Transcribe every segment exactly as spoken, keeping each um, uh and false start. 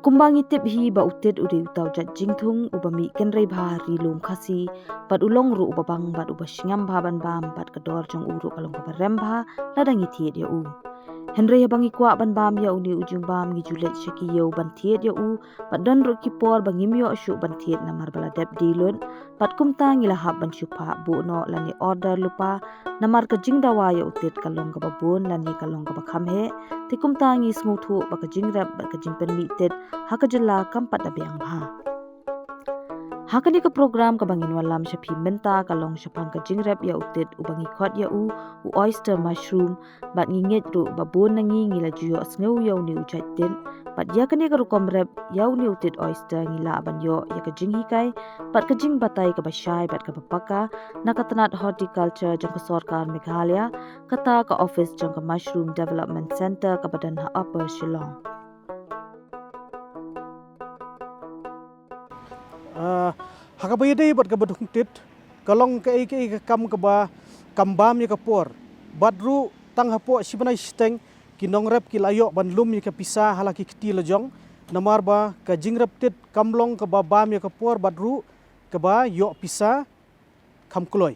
Kumba ngi tip hi ba u tit u dei uta u jait jingthung uba mih kynrei bha ha ri lum Khasi, bad u long ruh uba bang bad uba sngewbha ban bam, bad ka dor jong u ruh ka long kaba rem bha lada ngi thied ïa u. Hynrei haba ngi kwah ban bam ïa une u jingbam, ngi ju leit sha ki ïew ban thied ïa u, bad don ruh ki por ba ngim ïoh shuh ban thied namar ba la dep die lut, bad kumta ngi la hap ban shu phah buh noh lane order lypa, namar ka jingdawa ïa u tit ka long kaba bun lane ka long kaba kham heh. Te kumta ngi sngewthuh ba ka jingrep bad ka jingpynmih tit ha ka jylla kam pat da biang bha. Ha kane ka program kaba ngin wallam sha phi mynta ka long shaphang ka jingrep ïa u tit uba ngi khot ïa u, u oyster mushroom, bad ngi ngeit ruh ba bun na ngi ngi la ju ïohsngew ïa une u jait tit. Bad ïa kane ka rukom rep ïa une u tit oyster ngi lah ban ïoh ïa ka jinghikai bad ka jingbatai kaba shai bad kaba paka na ka tnat horticulture jong ka sorkar Meghalaya, kata ka office jong ka Mushroom Development Centre kaba don ha Upper Shillong. Ah, ha kaba ïadei bad kaba thung tit, ka long kaei kaei ka kam kaba kam bam ïa ka por. Bad ruh tang hapoh shi bnai shiteng ki nongrep ki la ïoh ban lum ïa ka pisa ha la ki kti la jong, namar ba ka jingrep tit kam long kaba bam ïa ka por bad ruh kaba ïoh pisa kham kloi.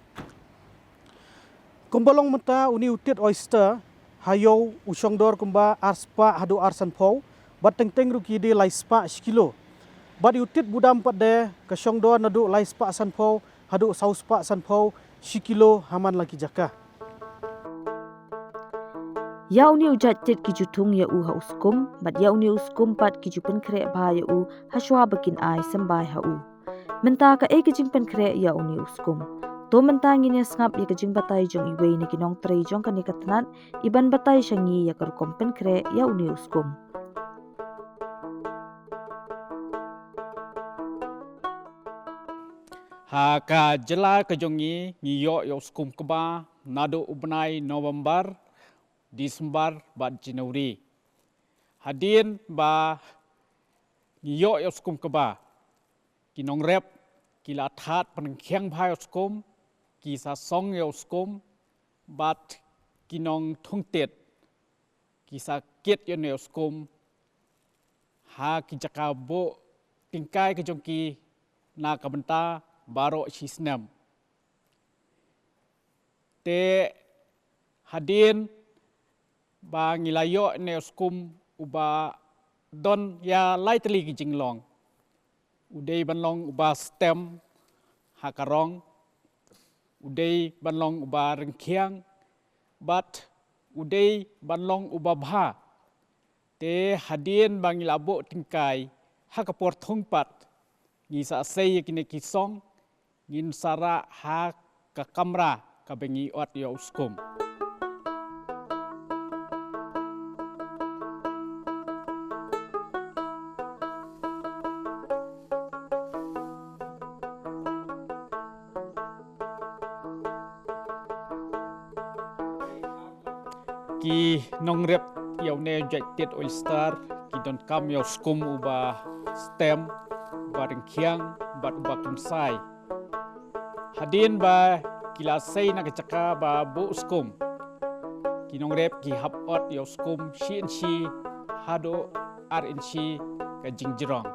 Kumba long mynta une u tit oyster ha ïew u shong dor kumba ar spah haduh ar sanphew, bad teng teng ruh ki dei lai spah shi kilo. Bad u tit budam pat de ka shong dor naduh lai spah sanphew haduh saw spah sanphew shi kilo ha man la ki jaka. Ïa une u jait tit ki ju thung ïa u ha u skum, bad ïa une u skum pat ki ju pynkhreh bha ïa u ha shuwa ba kin ai symbai ha u. Mynta kaei ka jingpynkhreh ïa une u skum? To mynta ngin ïa sngap ïa ka jingbatai jong iwei na ki nongtrei jong kane ka tnat, i ban batai sha ngi ïa ka rukom pynkhreh ïa une u skum. Ha ka jylla ka jong ngi, ngi ïoh ïa u skum kba naduh u bnai November, December bad January. Hadien ba ngi ïoh ïa u skum kba, ki nongrep ki la thad pynrkhing bha ïa u skum, ki sa song ïa u skum, bad ki nongthung tit ki sa kit ïa une u skum ha ki jaka buh tyngkai ka jong ki na ka bynta baroh shi snem. Te hadien ba ngi la ïoh une u skum uba don ïa lai tylli ki jinglong. U dei ban long uba stem ha ka rong, u dei ban long uba rkhing, bad u dei ban long uba bha. Te hadien ba ngi la buh tyngkai, ha ka por thung pat ngi sa sei ïa kine ki song, ngin sa rah ha ka kamra kaba ngi ot ïa u skum. Ki nongrep ïa une u jait tit oyster ki donkam ïa u skum uba stem, uba rkhing, bad uba kynsai. Hadien ba ki la sei na ka jaka ba buh skum, ki nongrep ki hap ot ïa u skum shi inshi haduh ar inshi ka jingjrong.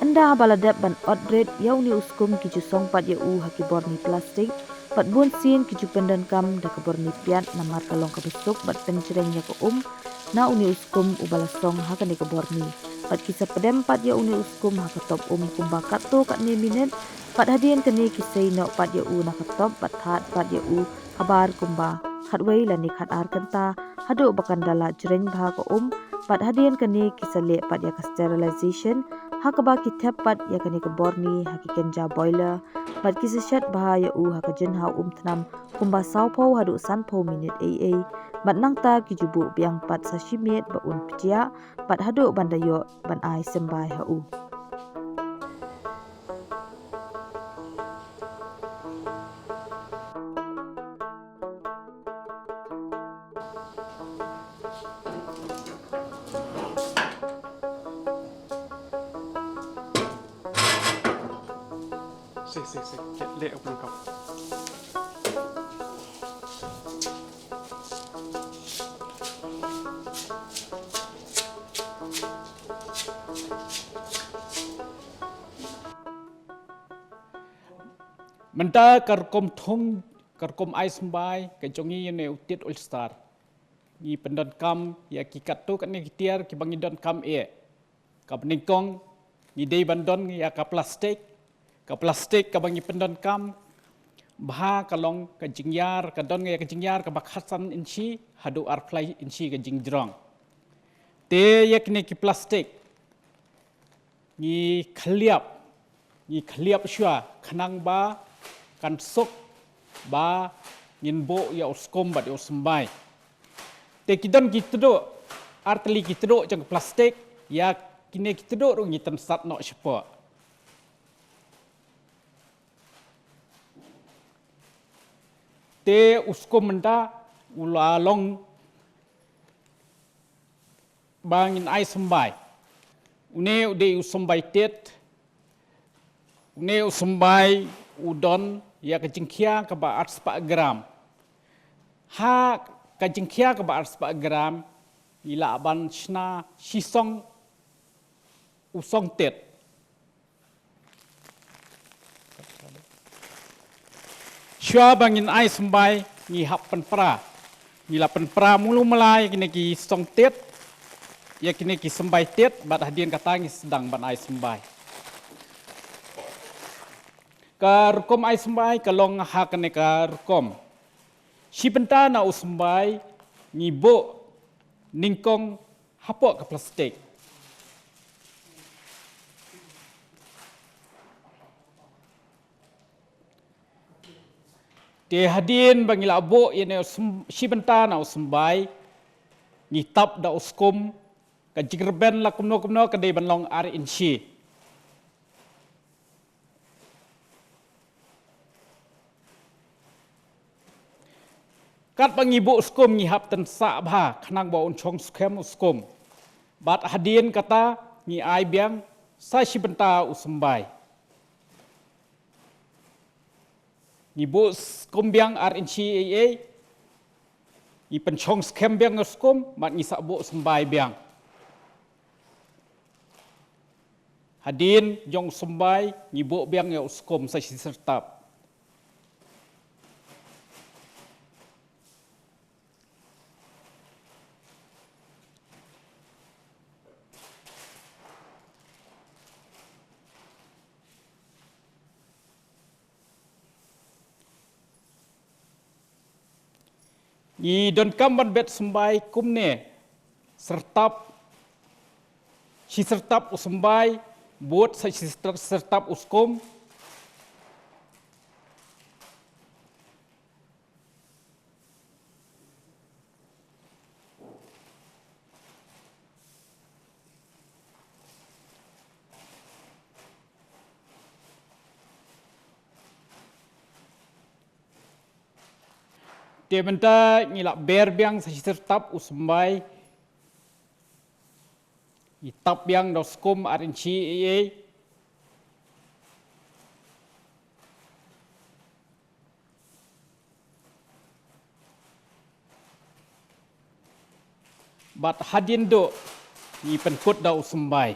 Ynda haba la dep ban ot rit ïa une u skum, ki ju song pat ïa u ha ki borni plastik, bad bun sien ki ju pyndonkam da ka borni piat namar ka long kaba suk bad pynjreng ïa ka um na une u skum uba la song ha kane ka borni. Bad ki sa pdem pat ïa une u skum ha ka top um kumba katto katne minit, bad hadien kane ki sei noh pat ïa u na ka top bad thad pat ïa u habar kumba khatwei lane khatar kynta, haduh ba kan da la jreng bha ka um, bad hadien kane ki sa leh pat ïa ka sterilization, ha kaba ki thep pat ïa kane ka borni ha ki kynja boiler, bad ki sa shet bha ïa u ha ka jingha um thnam kumba sawphew haduh sanphew minit ei ei, bad nangta ki ju buh biang pat sa shi miet ba un pjah, bad haduh ban da ïoh ban ai symbai ha u. Sik, sik, sik. Leh, leh, open cup. Mynta ka rukom thung, ka rukom ai symbai ka jong ngi ïa une u tied All Star. Ngi pyndonkam ïa ki katto katne ki tiar kiba ngi donkam eh. Kaba nyngkong ngi dei ban don ïa ka plastik. Ka plastik kaba ngi pyndonkam bha ka long ka jingïar, ka don ïa ka jingïar kaba khatsan inchi haduh arphew lai inchi ka jingjrong. Te ïa kine ki plastik ngi khliap, ngi khliap shuwa khnang ba kan suk ba ngin buh ïa u skum bad ïa u symbai. Te ki don ki tduh, artylli ki tduh jong ka plastik, ïa kine ki tduh ruh ngi tynsat noh shapoh. Te u skum mynta u la long ba ngin ai symbai. Une u dei u symbai tied. Une u symbai u don ïa ka jingkhia kaba arspah gram. Ha ka jingkhia kaba arspah gram ngi lah ban shna shi song u song tied. Shuwa ba ngin ai symbai ngi hap pynpra. Ngi la pynpra mulu mala ïa kine ki song tied, ïa kine ki symbai tied, bad hadien kata ngi sdang ban ai symbai. Ka rukom ai symbai ka long ha kane ka rukom. Shi bynta na u symbai ngi buh nyngkong hapoh ka plastik. Te hadien ba ngi la buh ïa une u sym-, shi bynta na u symbai, ngi tap da u skum, ka jingrben la kumno kumno ka dei ban long ar inchi. Katba ngi buh skum ngi hap tynsah bha khnang ba un shong skhem u skum. Bad hadien kata ngi ai biang sa shi bynta u symbai. Ngi buh skum biang ar inchi ei ei. Ngi pynshong skhem biang u skum bad ngi sa buh symbai biang. Hadien jong u symbai ngi buh biang ïa u skum sa shi syrtap. Ngi donkam ban bet symbai kumne, syrtap, shi syrtap u symbai, bud sa shi syrtap u skum. Te mynta ngi la ber biang sa shi syrtap u symbai. Ngi tap biang da u skum ar inchi ei ei. Bad hadien duh ngi pynkut da u symbai.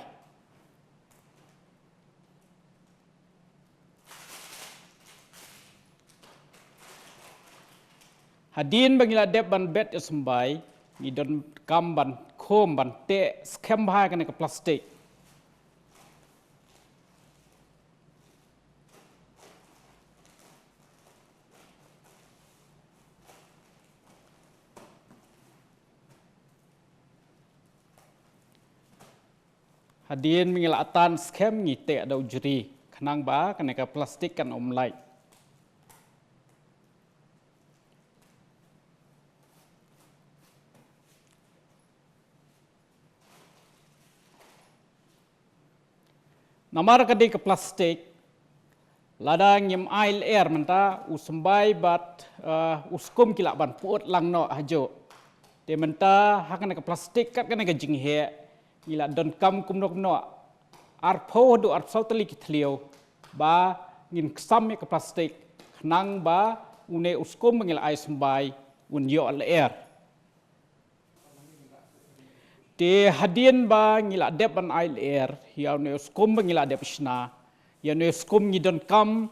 Hadien ba ngi la dep ban bet ïa u symbai, ngi donkam ban khum, ban teh skhem bha ïa kane ka plastik. Hadien ba ngi la atan skhem, ngi teh da u jri, khnang ba kane ka plastik kan ym lait. Namar ka dei ka plastik, lada ngim ai lyer mynta, u symbai bad, eh, u skum ki lah ban pyut lang noh hajuh. Te mynta ha kane ka plastik kat kane ka jingheh, ngi la donkam kumno kumno arphew haduh arphew saw tylli ki thliew ba ngin ksam ïa ka plastik, khnang ba une u skum ba ngi la ai symbai un ïoh lyer. Te hadien ba ngi la dep ban ai lyer ïa une u skum ba ngi la dep shna, ïa une u skum ngi donkam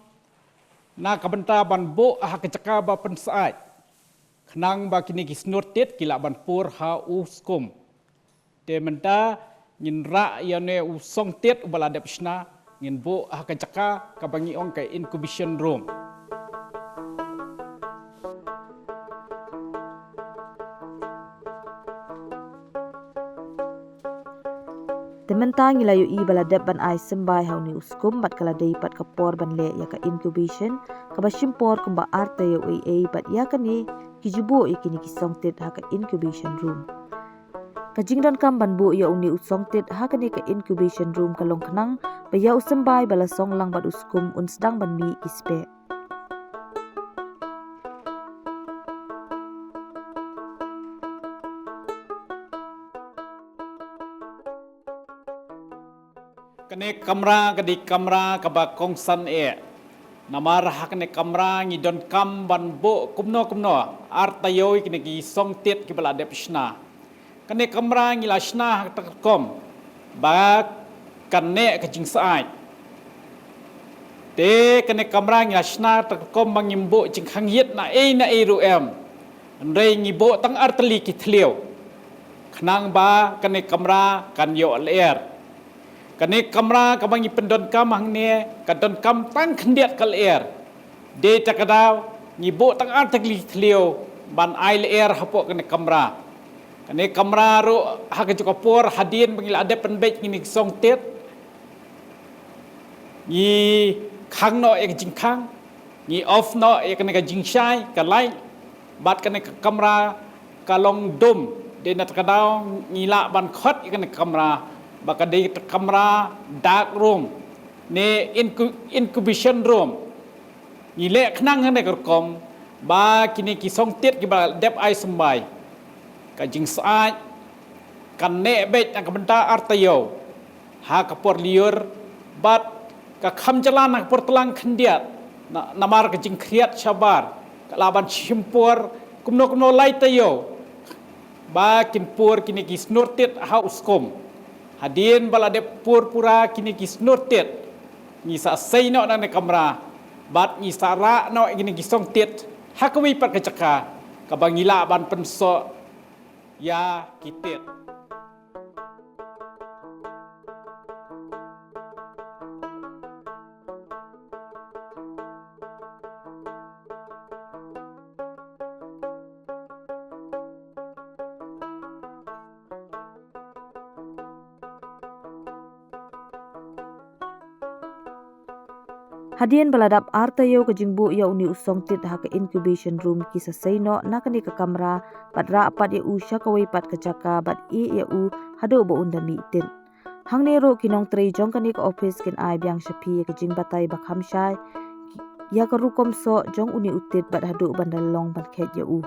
na ka bynta ban buh ha ka jaka ba pynsyaid, khnang ba kine ki snurtit ki lah ban pur ha u skum. Te mynta ngin rah ïa une u songtit uba la dep shna, ngin buh ha ka jaka kaba ngi ong ka incubation room. Te mynta ngi la ïohi ba la dep ban ai symbai ha une u skum bad ka la dei pat ka por ban leh ïa ka incubation, kaba shim por kumba ar taïew ei ei, bad ïa kane ki ju buh ïa kine ki songtit ha ka incubation room. Ka jingdonkam ban buh ïa une u songtit ha kane ka incubation room ka long khnang ba ïa u symbai ba la song lang bad u skum un sdang ban mih ki speh. Kane ka kamra ka dei ka kamra kaba kongsan eh. Namar ha kane ka kamra ngi donkam ban buh kumno kumno ar taïew ïa kine ki songtit kiba la dep shna. Kane ka kamra ngi la shna ha kata ka rukom ba kan neh ka jingsyaid. Te kane ka kamra ngi la shna ha kata ka rukom ba ngim buh jingkhang ïit na ei na ei ruh em. Hynrei ngi buh tang ar tylli ki thliew, khnang ba kane ka kamra kan ïoh lyer. Kane ka kamra kaba ngi pyndonkam hangne ka donkam tang khyndiat ka lyer. Dei ta ka daw ngi buh tang ar tylli ki thliew ban ai lyer hapoh kane ka kamra. Kane ka kamra ruh ha kajuh ka por hadien ba ngi la dep pynbeit kine ki songtit, ngi khang noh ïa ka jingkhang, ngi off noh ïa kane ka jingshai ka light, bad kane ka kamra ka long dum. Dei na kata ka daw ngi lah ban khot ïa kane ka kamra ba ka dei ka kamra dark room ne incu-, incubation room. Ngi leh khnang hangne ka rukom ba kine ki songtit kiba dep ai symbai, ka jingsyaid kan neh beit na ka bynta ar taïew ha ka por lyiur, bad ka kham jlan ha ka por tlang khyndiat, na-, namar ka jingkhriat shabar ka lah ban shim por kumno kumno lai taïew ba kin pur kine ki snurtit ha u skum. Hadien ba la dep pur pura kine ki snurtit, ngi sa sei noh na kane ka kamra bad ngi sa rah noh kine ki songtit ha kawei pat ka jaka kaba ngi lah ban pynsoh ïa ki tit. Hadien ba la dap ar taïew ka jingbuh ïa une u songtit ha ka incubation room, ki sa sei noh na kane ka kamra bad rah pat ïa u sha kawei pat ka jaka bad ïeh ïa u haduh ba un da mih tit. Hangne ruh ki nongtrei jong kane ka office kin ai biang sha phi ïa ka jingbatai ba kham shai ïa ka rukom soh jong une u tit bad haduh ban da long ban khet ïa u.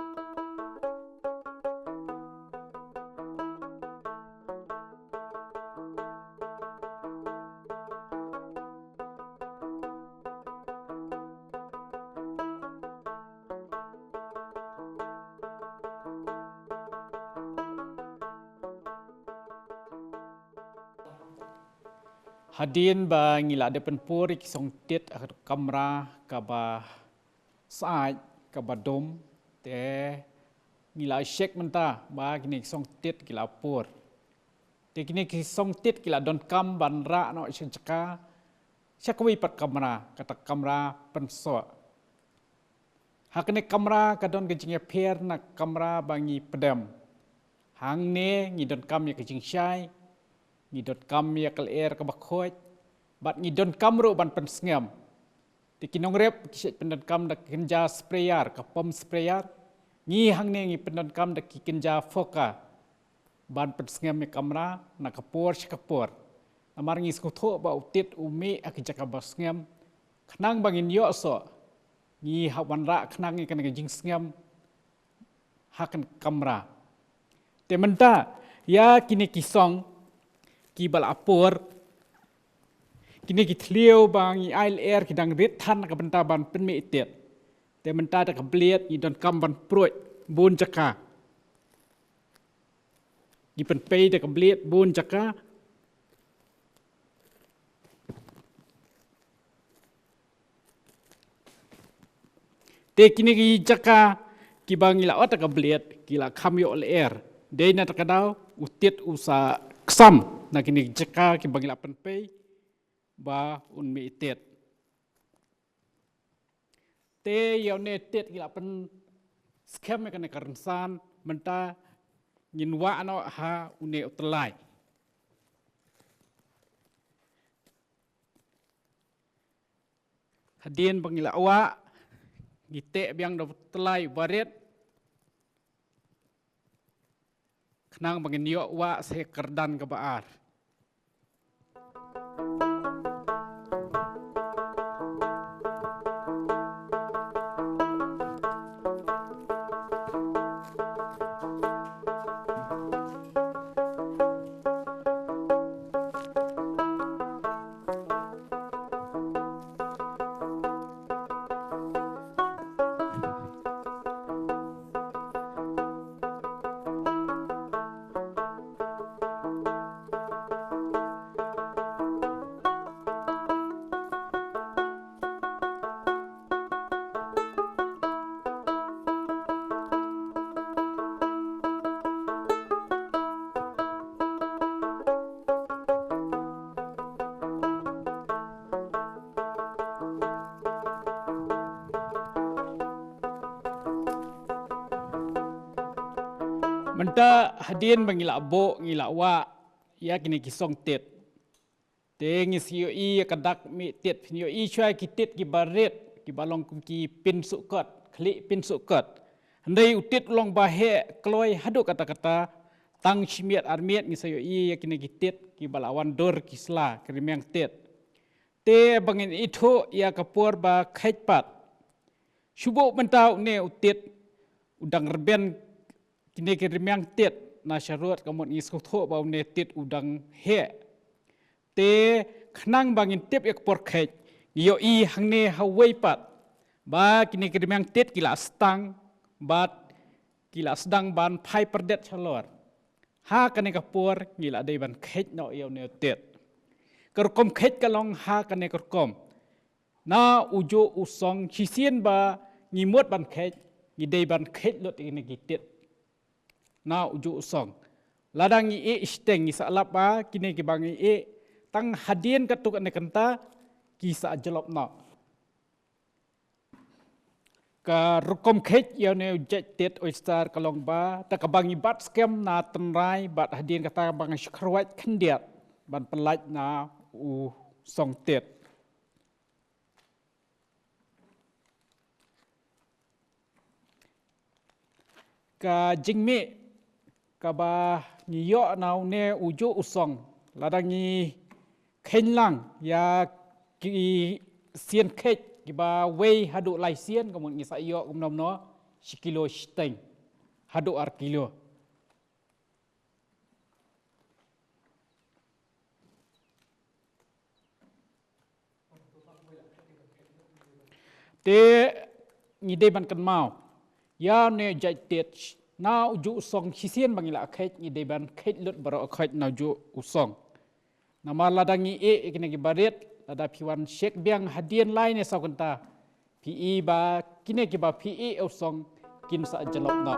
Hadien ba ngi la dep pynpur ïa ki songtit ha ka kamra kaba syaid, kaba dum, Te ngi la check mynta ba kine ki song tit ki la pur. Te kine ki song tit ki la donkam ban rah noh sha jaka, sha kawei pat kamra, kata kamra pynsoh. Ha kane kamra ka don ka jingïapher na kamra ba ngi pdem. Hangne ngi donkam ïa ka jingshai, ngi donkam ïa ka lyer kaba khuid, bad ngi donkam ruh ban pynsngem. Te ki nongrep ki shait pyndonkam da ka kynja sprayer, ka pump sprayer. Ngi hangne ngi pyndonkam da ki kynja foka ban pynsngem ïa ka kamra na ka por sha ka por. Namar ngi sngewthuh ba u tit u mih ha ka jaka ba sngem. Khnang ba ngin ïoh soh, ngi hap wanrah khnang ïa kane ka jingsngem ha kane ka kamra. Te mynta ïa kine ki song kiba la pur, kine ki thliew ba ngi ai lyer ki dang rit than na ka bynta ban pynmih tit. Te mynta da ka blade ngi donkam ban pruid bun jaka. Ngi pynpei da ka blade bun jaka. Te kine ki jaka kiba ngi la ot da ka blade ki la kham ïoh lyer. Dei na kata ka daw u tit u sa ksam na kine ki jaka kiba ngi la pynpei ba un mih tit. Te ïa une tit ngi la pynskhem ïa kane ka rynsan, mynta ngin wah noh ha une u tyllai. Hadien ba ngi la wah, ngi teh biang da u tyllai uba rit. Khnang ba ngin ïoh wah sha kyrdan kaba ar. Mynta hadien ba ngi la buh, ngi la wah ïa kine ki song tit. Te ngi sa ïohi ïa ka dak mih tit, phin ïohi shuwa ki tit kiba rit, kiba long kum ki pynsuh kot, khlieh pynsuh kot. Hynrei u tit u long ba heh kloi haduh katta katta, tang shi miet ar miet ngi sa ïohi ïa kine ki tit kiba la wan dur ki sla, ki rmiang tit. Te ba ngin ithuh ïa ka por ba kheit pat. Shu buh mynta une u tit u dang rben kine ki rmiang tit na sharud, ka mut ngi sngewthuh ba une tit u dang heh. Te khnang ba ngin tip ïa ka por kheit, ngi ïohi hangne ha uwei pat ba kine ki rmiang tit ki la sdang bad ki la sdang ban phai pyrdet shalor. Ha kane ka por ngi la dei ban kheit noh ïa une u tit. Ka rukom kheit ka long ha kane ka rukom. Na ujuh u song, shisien ba ngi mut ban kheit, ngi dei ban kheit lut ïa kine ki tit. Na ujuh u song. Lada ngi ïeh shiteng ngi sa lap ba kine kiba ngi ïeh tang hadien katto katne kynta ki sa jlop noh. Ka rukom kheit ïa une u jait tit oyster ka long ba, te kaba ngi bat skhem na tynrai bad hadien kata ba ngi shu kyrwat khyndiat ban pyllait na u song tit. Ka jingmih kaba ngi ïoh na une ujuh u song, lada ngi kheiñ lang ïa ki sien kheit kiba wei haduh lai sien, ka mut ngi sa ïoh kumno kumno shi kilo shiteng haduh ar kilo. Te ngi dei ban kynmaw ïa une u jait tit, na ujuh u song shisien ba ngi la kheit, ngi dei ban kheit lut baroh khoit na ujuh u song. Namar lada ngi ïeh ïa kine kiba rit, lada phi wan check biang hadien lai ne saw kynta, phi i ba kine kiba phi ïeh ïa u song Kin sa jalok na.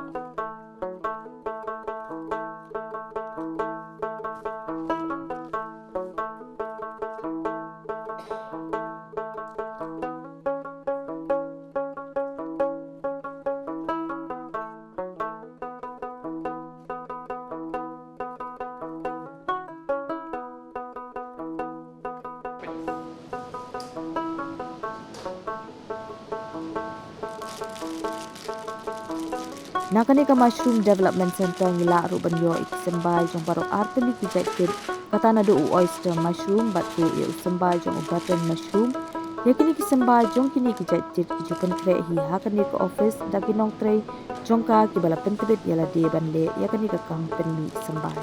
Na kane ka Mushroom Development Centre ngi lah ruh ban ïoh ïa ki symbai jong baroh artylli ki jait tit, kata naduh u oyster mushroom bad ruh ïa u symbai jong u button mushroom. Ïa kine ki symbai jong kine ki jait tit ki ju pynkhreh hi ha kane ka office da ki nongtrei jong ka kiba la pyntbit ïa lade ban leh ïa kane ka kam pynmih symbai.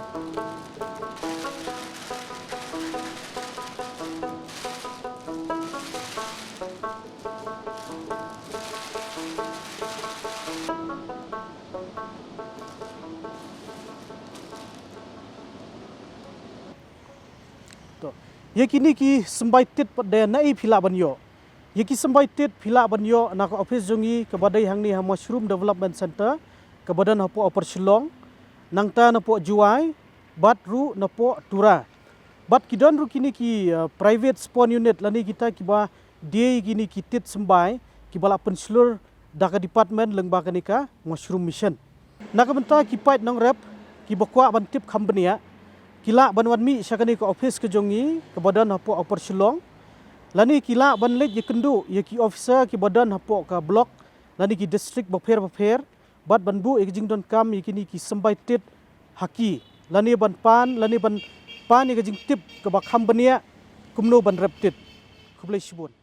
To. Ïa kine ki symbai tit pat de naei phi lah ban ïoh. Ïa ki symbai tit phi lah ban ïoh na ka office jong ngi kaba dei hangne ha Mushroom Development Centre kaba don hapoh Upper Shillong, nangta napoh Jowai bad ruh napoh Tura. Bad ki don ruh kine ki, uh, private spawn unit lane kita kiba die kine ki tit symbai kiba la pynshlur da ka department lyngba kane ka Mushroom Mission. Na ka bynta ki paid nongrep kiba kwah ban tip kham bniah, ki lah ban wan mih sha kane ka office ka jong ngi kaba don hapoh Upper Shillong, lane ki lah ban leit ïakynduh ïa ki officer kiba don hapoh ka block lane ki district bapher bapher bad ban buh ïa ka jingdonkam ïa kine ki symbai tit ha ki, lane ban pan, lane ban pan ïa ka jingtip kaba kham bniah kumno ban rep tit. Khublei shibun.